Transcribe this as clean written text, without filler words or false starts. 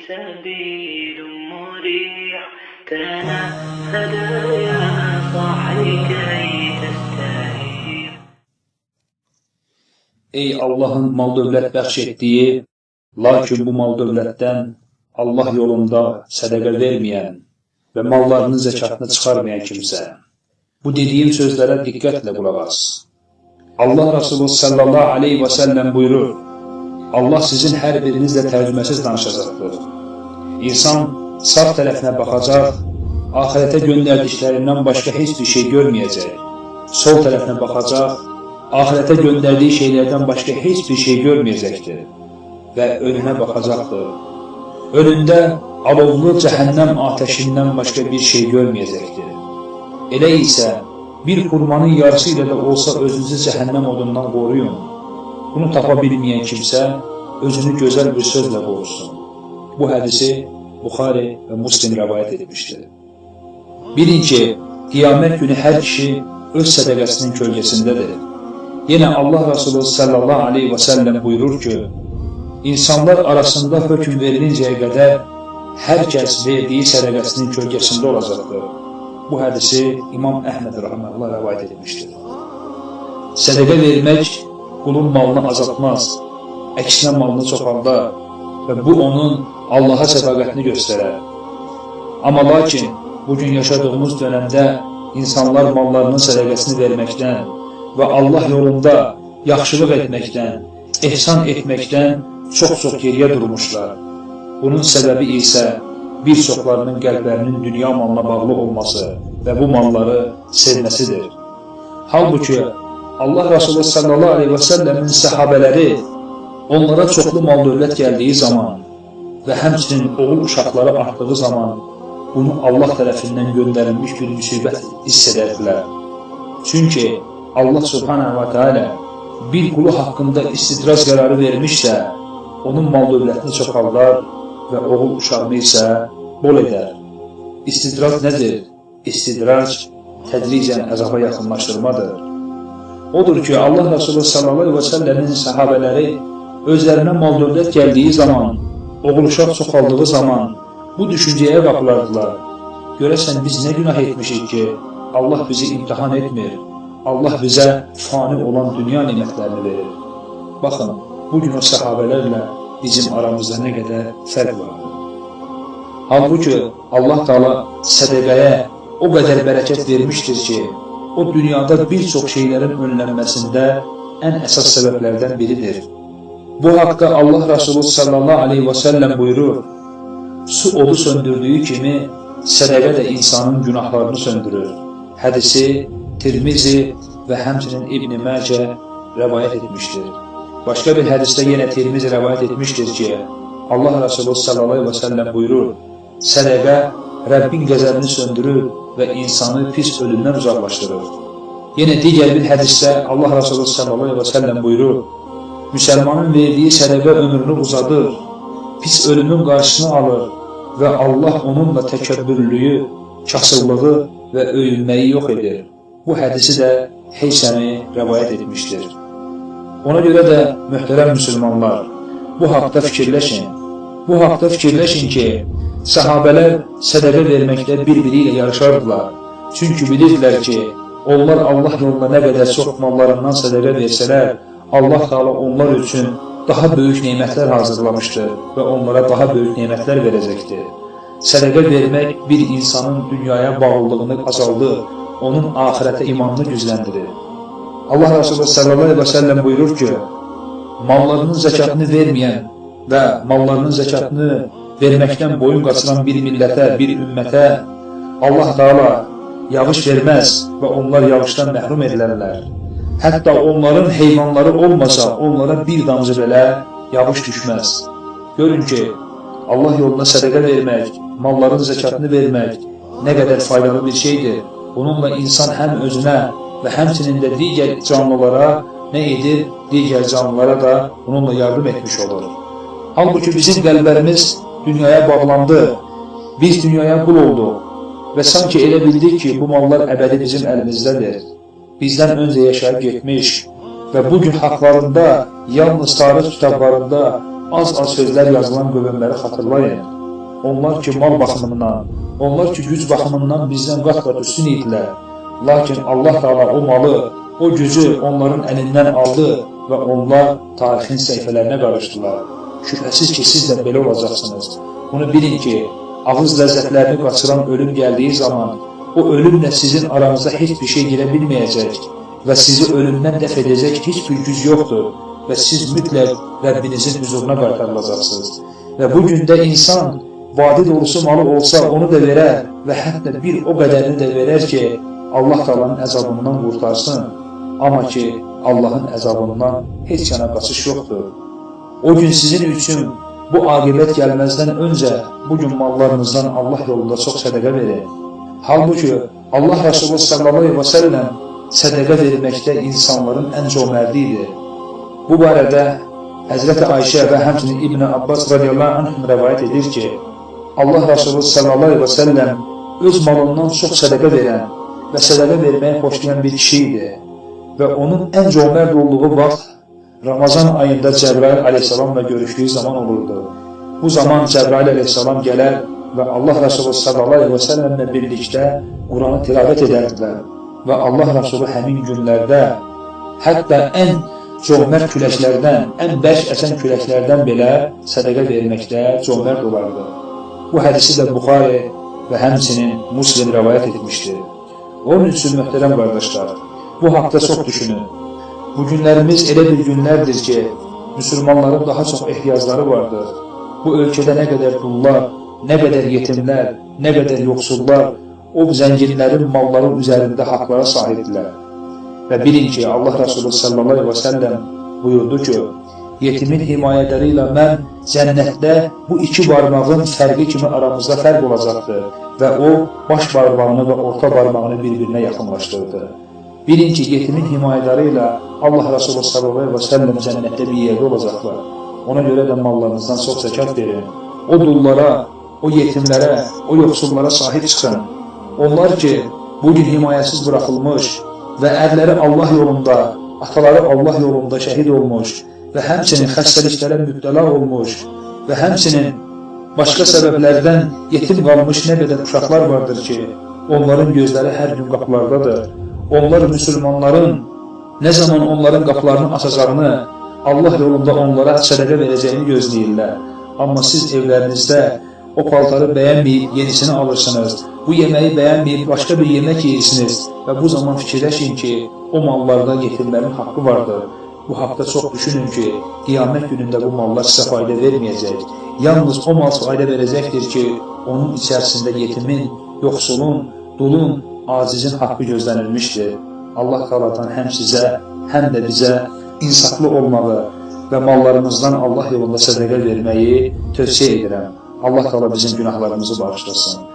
سبيل مريح تنهد يا صاحي كي تستريح. Ey Allahın mal-dövlət bəxş etdiyi, lakin bu mal-dövlətdən Allah yolunda sədəqə verməyən və mallarının zəkatını çıxarmayan kimsə, bu dediyim sözlərə diqqətlə qulaq as. Allah Resulü sallallahu aleyhi və səlləm buyurur, Allah sizin hər birinizlə tərcüməsiz danışacaqdır. İnsan sağ tərəfinə baxacaq, axirətə göndərdiklərindən başqa heç bir şey görməyəcək. Sol tərəfinə baxacaq, axirətə göndərdiyi şeylərdən başqa heç bir şey görməyəcəkdir və önünə baxacaqdır. Önündə alovlu cəhənnəm atəşindən başqa bir şey görməyəcəkdir. Elə isə bir xurmanın yarısı ilə də olsa özünüzü cəhənnəm odundan qoruyun. Bunu tapa bilməyən kimsə özünü gözəl bir sözlə qorusun. Bu hədisi Buxari və Muslim rəvayət etmişdir. Bilin ki, qiyamət günü hər kişi öz sədəqəsinin kölgəsindədir. Yenə Allah Resulü sallallahu aleyhi və səlləm buyurur ki, insanlar arasında hökm verilincəyə qədər hər kəs verdiyi sədəqəsinin kölgəsində olacaqdır. Bu hədisi İmam Əhməd rahimehullah rəvayət etmişdir. Sədəqə vermək qulun malını azaltmaz, əksinə malını çoxaldar və bu onun Allaha sədaqətini göstərər. Amma lakin bugün yaşadığımız dönəmdə insanlar mallarının sədəqəsini verməkdən və Allah yolunda yaxşılıq etməkdən, ehsan etməkdən çox-çox geriyə durmuşlar. Bunun səbəbi isə bir çoxlarının qəlblərinin dünya malına bağlı olması və bu malları sevməsidir. Halbuki Allah Resulü sallallahu aleyhi və səlləmin səhabələri onlara çoxlu mal dövlət gəldiyi zaman və həmçinin oğul uşaqları artdığı zaman bunu Allah tərəfindən göndərilmiş bir müsibət hiss edərdilər. Çünki Allah subhanahu və teala bir qulu haqqında istidrac qərarı vermişsə, onun mal dövlətini çoxaldar və oğul uşağını isə bol edər. İstidrac nədir? İstidrac tədricən əzaba yaxınlaşdırmadır. Odur ki, Allah Resulü sallallahu aleyhi və səlləmin səhabələri özlərinə mal dövlət gəldiyi zaman, oğul uşaq çoxaldığı zaman bu düşüncəyə qapılardılar. Görəsən biz nə günah etmişik ki, Allah bizi imtihan etmir, Allah bizə fani olan dünya nemətlərini verir. Baxın, bugün o səhabələrlə bizim aramızda nə qədər fərq vardır. Halbuki Allah Teala sədəqəyə o qədər bərəkət vermişdir ki, o dünyada bir çox şeylərin önlənməsində ən əsas səbəblərdən biridir. Bu haqda Allah Resulü sallallahu aleyhi və səlləm buyurur, su odu söndürdüyü kimi sədəqə də insanın günahlarını söndürür. Hədisi Tirmizi və həmçinin İbn-i Məcə rəvayət etmişdir. Başqa bir hədisdə yenə Tirmizi rəvayət etmişdir ki, Allah Resulü sallallahu aleyhi və səlləm buyurur, sədəqə Rəbbin qəzəbini söndürür və insanı pis ölümdən uzaqlaşdırır. Yenə digər bir hədisdə Allah Resulü sallallahu aleyhi və səlləm buyurur, müsəlmanın verdiyi sədəqə ömrünü uzadır, pis ölümün qarşısını alır və Allah onunla təkəbbürlüyü, kasıblığı və öyünməyi yox edir. Bu hədisi də Heysəmi rəvayət etmişdir. Ona görə də möhtərəm müsəlmanlar, bu haqda fikirləşin. Bu haqda fikirləşin ki, səhabələr sədəqə verməkdə bir-biri ilə yarışardılar. Çünki bilirdilər ki, onlar Allah yolunda nə qədər çox mallarından sədəqə versələr, Allah Teala onlar üçün daha böyük nemətlər hazırlamışdır və onlara daha böyük nemətlər verəcəkdir. Sədəqə vermək bir insanın dünyaya bağlılığını azaldır, onun axirətə imanını gücləndirir. Allah Resulü sallallahu aleyhi və səlləm buyurur ki, mallarının zəkatını verməyən və mallarının zəkatını verməkdən boyun qaçıran bir millətə, bir ümmətə Allah Teala yağış verməz və onlar yağışdan məhrum edilərlər. Hətta onların heyvanları olmasa, onlara bir damcı belə yağış düşməz. Görün ki, Allah yolunda sədəqə vermək, malların zəkatını vermək nə qədər faydalı bir şeydir. Bununla insan həm özünə və həmçinin də digər canlılara nə edir? Digər canlılara da bununla yardım etmiş olur. Halbuki bizim qəlblərimiz dünyaya bağlandı. Biz dünyaya qul olduq və sanki elə bildik ki, bu mallar əbədi bizim əlimizdədir. Bizdən öncə yaşayıb getmiş və bugün haqlarında yalnız tarix kitablarında az-az sözlər yazılan qövmləri xatırlayın. Onlar ki mal baxımından, onlar ki güc baxımından bizdən qat-qat üstün idilər. Lakin Allah Teala o malı, o gücü onların əlindən aldı və onlar tarixin səhifələrinə qarışdılar. Şübhəsiz ki, siz də belə olacaqsınız. Bunu bilin ki, ağız ləzzətlərini qaçıran ölüm gəldiyi zaman, o ölümlə sizin aranızda heç bir şey girə bilməyəcək və sizi ölümdən dəf edəcək heç bir güc yoxdur və siz mütləq Rəbbinizin hüzuruna qaytarılacaqsınız. Və bu gündə insan vadi dolusu malı olsa onu da verər və hətta bir o qədərini də verər ki, Allah Taala'nın əzabından qurtarsın. Amma ki, Allahın əzabından heç yana qaçış yoxdur. O gün sizin üçün bu aqibət gəlməzdən öncə bu gün mallarınızdan Allah yolunda çox sədəqə verin. Halbuki Allah Resulü sallallahu aleyhi və səlləm sədəqə verməkdə insanların ən cömərdi idi. Bu barədə Həzrəti Ayşə və həmçinin İbn Abbas radiyallahu anhum rəvayət edir ki, Allah Resulü sallallahu aleyhi və səlləm öz malından çox sədəqə verən və sədəqə verməyi xoşlayan bir kişi idi və onun ən cömərd olduğu vaxt Ramazan ayında Cəbrail aleyhissalamla görüşdüyü zaman olurdu. Bu zaman Cəbrail aleyhissalam gələr və Allah Resulü sallallahu aleyhi və səlləmlə birlikdə Quranı tilavət edərdilər və Allah Resulü həmin günlərdə hətta ən cömərd küləklərdən, ən bərk əsən küləklərdən belə sədəqə verməkdə cömərd olardı. Bu hədisi də Buxari və həmçinin Muslim rəvayət etmişdir. Onun üçün möhtərəm qardaşlar, bu haqda çox düşünün. Bu günlərimiz elə bir günlərdir ki, müsəlmanların daha çox ehtiyacları vardır. Bu ölkədə nə qədər dullar, nə qədər yetimlər, nə qədər yoxsullar o zənginlərin malları üzərində haqlara sahibdirlər. Və bilin ki, Allah Resulü sallallahu aleyhi və səlləm buyurdu ki, yetimin himayələri ilə mən cənnətdə bu iki barmağın fərqi kimi aramızda fərq olacaqdır və o baş barmağını və orta barmağını bir-birinə yaxınlaşdırdı. Bilin ki, yetimin himayələri ilə Allah Resulü sallallahu aleyhi və səlləm cənnətdə bir yerdə olacaqlar. Ona görə də mallarınızdan çox zəkat verin. O dullara, o yetimlərə, o yoxsullara sahib çıxın. Onlar ki, bugün himayəsiz buraxılmış və ərləri Allah yolunda, ataları Allah yolunda şəhid olmuş və həmçinin xəstəliklərə mübtəla olmuş və həmçinin başqa səbəblərdən yetim qalmış nə qədər uşaqlar vardır ki, onların gözləri hər gün qapılardadır. Onlar müsəlmanların nə zaman onların qapılarını açacağını, Allah yolunda onlara sədəqə verəcəyini gözləyirlər. Amma siz evlərinizdə o paltarı bəyənməyib yenisini alırsınız. Bu yeməyi bəyənməyib başqa bir yemək yeyirsiniz və bu zaman fikirləşin ki, o mallarda yetimlərin haqqı vardır. Bu haqda çox düşünün ki, qiyamət günündə bu mallar sizə fayda verməyəcək. Yalnız o mal fayda verəcəkdir ki, onun içərisində yetimin, yoxsulun, dulun, acizin haqqı gözlənilmişdir. Allah Taala'dan həm sizə, həm də bizə insaflı olmağı və mallarımızdan Allah yolunda sədəqə verməyi tövsiyə edirəm. Allah Taala bizim günahlarımızı bağışlasın.